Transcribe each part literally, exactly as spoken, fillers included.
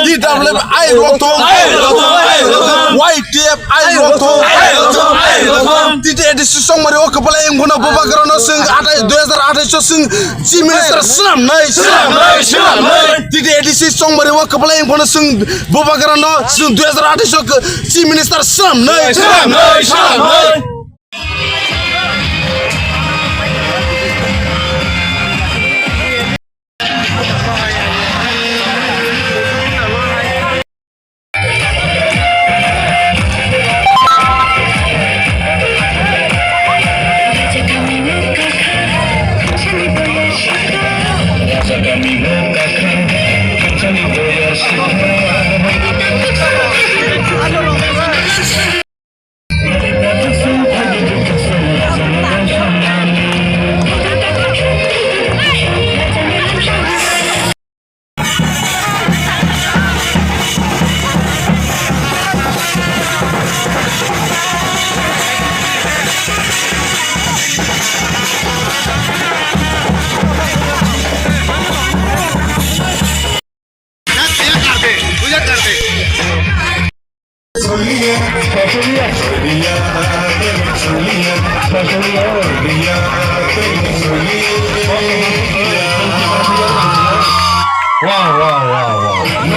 T W F I rothok. Y T F I rothok. T T A D C chongmari o kwplai wngphano bubagrano chwng athai, dui hazar athais o chwng Chief Minister swnamnai, swnamnai, swnamnai. T T A D C chongmari o kwplai wngphano chwng bubagrano chwng dui hazar athais o Chief Minister swnamnai, swnamnai, swnamnai. Wow, wow, wow, wow.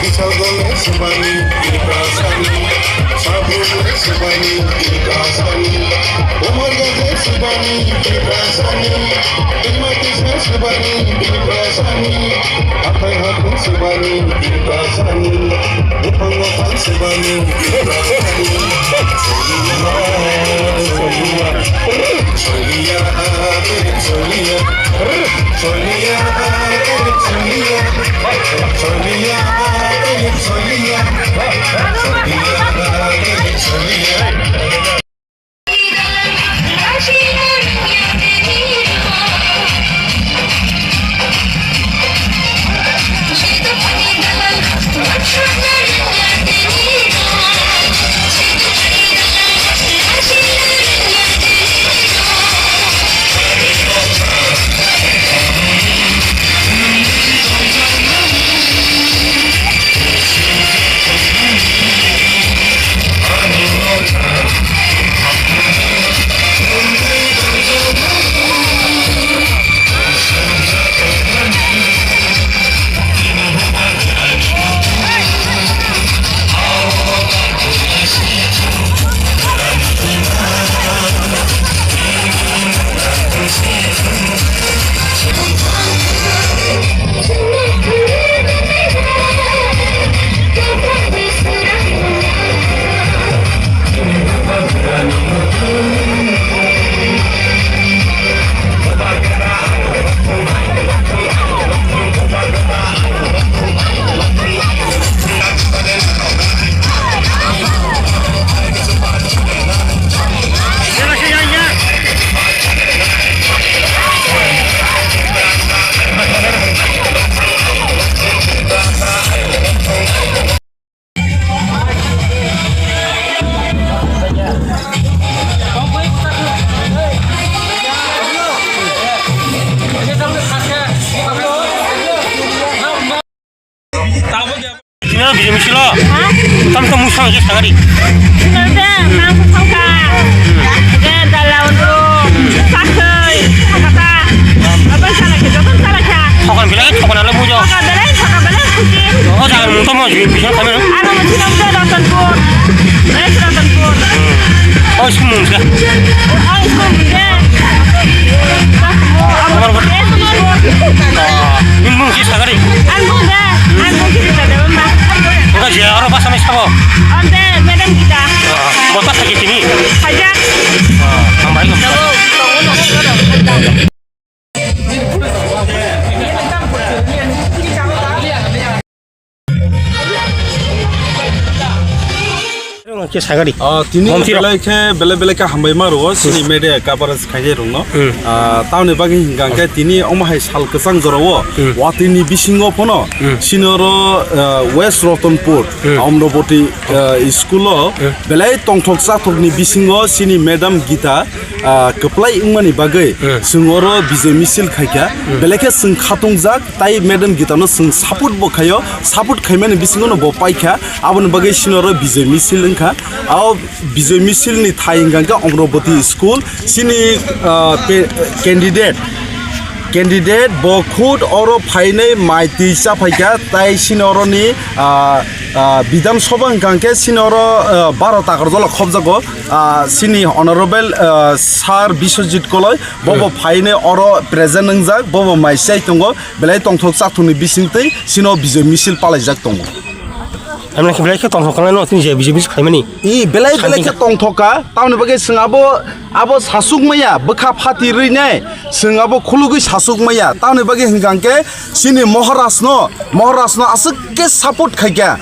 Bisalgol Subani Tiripasani, Sabul Subani Tiripasani, Umar Gajar Subani Tiripasani, Imam Tisna Subani Tiripasani, Akhai Hakun Subani Tiripasani, Buphang Waphang Subani Tiripasani. Solia, solia, solia, solia, solia, solia. Tam to musa je sagari. Sino de, nang sangka. De, dala undo, sakai, sakata. Apa salah kita, apa salah kita? Sokan belai, sokan ala mujo. Sokan belai, sokan belai, kuci. Oh, jangan muntah mau jadi bisa kami. Ano mo sino de Ratanpur. Eh, Ratanpur. Oh, semua sudah. Oh, semua sudah. Nomor berapa? Ini mung si sagari. Ang mung de, ang mung si sagari, mama. Enggak sih, orang pas sama siapa? Ante, madam kita. Bota sakit ini. Aja. Tambah lagi. Ke sagari. Ah, tini Monti rok. Belai khe, belai belai khe hambai ma rwo, sini media coverage khainai rokno. Hmm. Ah, tamoni bagwi hingka khe tini omo hai sal kwchang jorao, hmm, watwi ni bisingo phano, hmm, sini oro, ah, West Ratanpur, hmm, Amravati, ah, school o, hmm, belai tongthok chathok ni bisingo sini madam Gita, ah, kwplai wngmani bagwi, hmm, chwng oro bijay misil khaikha, hmm, belai khe chwng khatungjak, tai madam Gita no chwng support bo khaio, support khaimani bisingo no bo paikha, aboni bagwi sini oro bijay misil wngkha. O bijay misil ni thai hingka khe Amravati school, sini, ah, pe-, candidate, candidate bo khud oro phainai mai twi cha phaikha, tai sini oro ni, ah, ah, Bidhan Sabha hingka khe sini oro, ah, baro takarjala khobjago, ah, sini Honorable, ah, Sir Biswajit Koloi, bobo phainai oro present wngjak, bobo mai chai tongo, belai tongthok chathokni bisingtwi sino bijay misil palaijak tongo. Amni khe belai khe tongthok kha no tini je bijay misil khaimani. I belai belai khe tongthok kha, tamoni bagwi chwng abo, abo sasuk maya, bwkha phati rwi nai, chwng abo khulugwi sasuk maya, tamoni bagwi hingka khe sini Maharaj no, Maharaj no aswk khe support khaikha.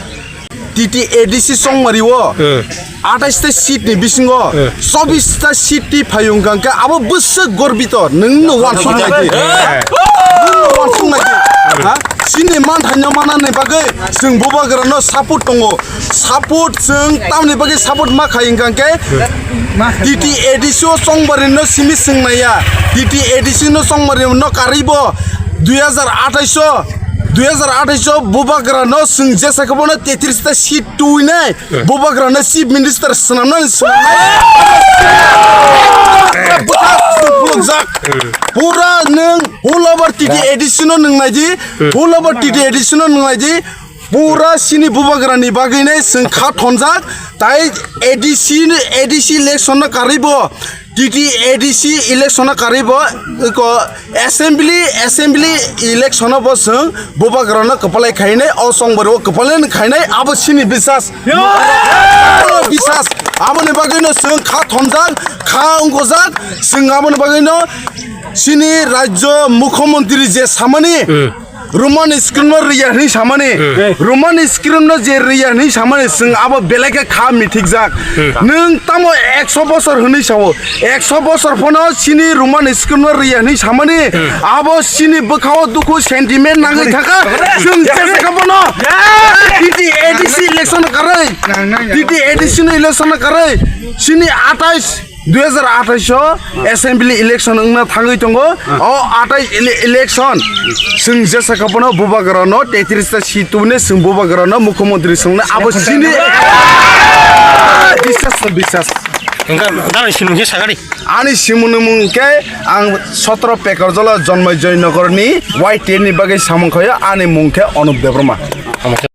T T A D C chongmari o, hmm, atais ta seat ni bisingo, hmm, chobis ta seat ti phayung kha khe abo bwswk gorbito, nwng no wansuk nai di. Hmm. Nwng no wansuk nai di. Ha? Chini manthai no manani bagwi chwng bubagra no support tongo. Support chwng tamni bagwi support ma khai hingka khe T T A D C o chongmari no simi swngnaiya. T T A D C no chongmari no karwi bo dui hajar atais o, dui hajar atais o bubagra no chwng jesa khe bono tetris ta seat tuinai. Bubagra no chief minister swnamnani swnamnai. Bwthak chwng phulukjak. Pura nwng whole over T T A D C no nwng nai di. Whole over T T A D C no nwng nai di. Pura sini bubagra ni bagwi nai chwng kha thonjak. Tai A D C, A D C election no karwi bo T T A D C election no karwi bo iko assembly, assembly election no bo chwng bubagra no kwpalai khainai, o chongmari o kwpalai khainai, abo sini bisas. Bisas. Aboni bagwi no chwng kha thonjak, kha ongkojak, chwng aboni bagwi no sini rajyo mukhyamantri je samani, hmm, Roman script no rwya hwnwi samani, hmm, Roman script no je rwya hwnwi samani, chwng abo belai khe kha mithikjak. Hmm. Nwng tamo ekso bosor hwnwi sao, ekso bosor phano chini Roman script no rwya hwnwi samani, hmm, abo chini bwkhao dukhu sentiment nangwi thaka, chwng jesa khe bono T T A D C election karwi, T T A D C ni election karwi, chini atais dui hajar atais o assembly election wngna thangwi tongo. O atais ele-, election chwng jesa khe bono bubagra no tetris ta seat tubune chwng bubagra no mukhyamantri swngnai abo chini bisas, bisas. Hingke dano sinung se sagari. Ani simungni mung khe ang sotro Pekarjala Jonmai Joynagar ni Y T N ni bagwi samung khayo, ani mung khe Anup Debbarma.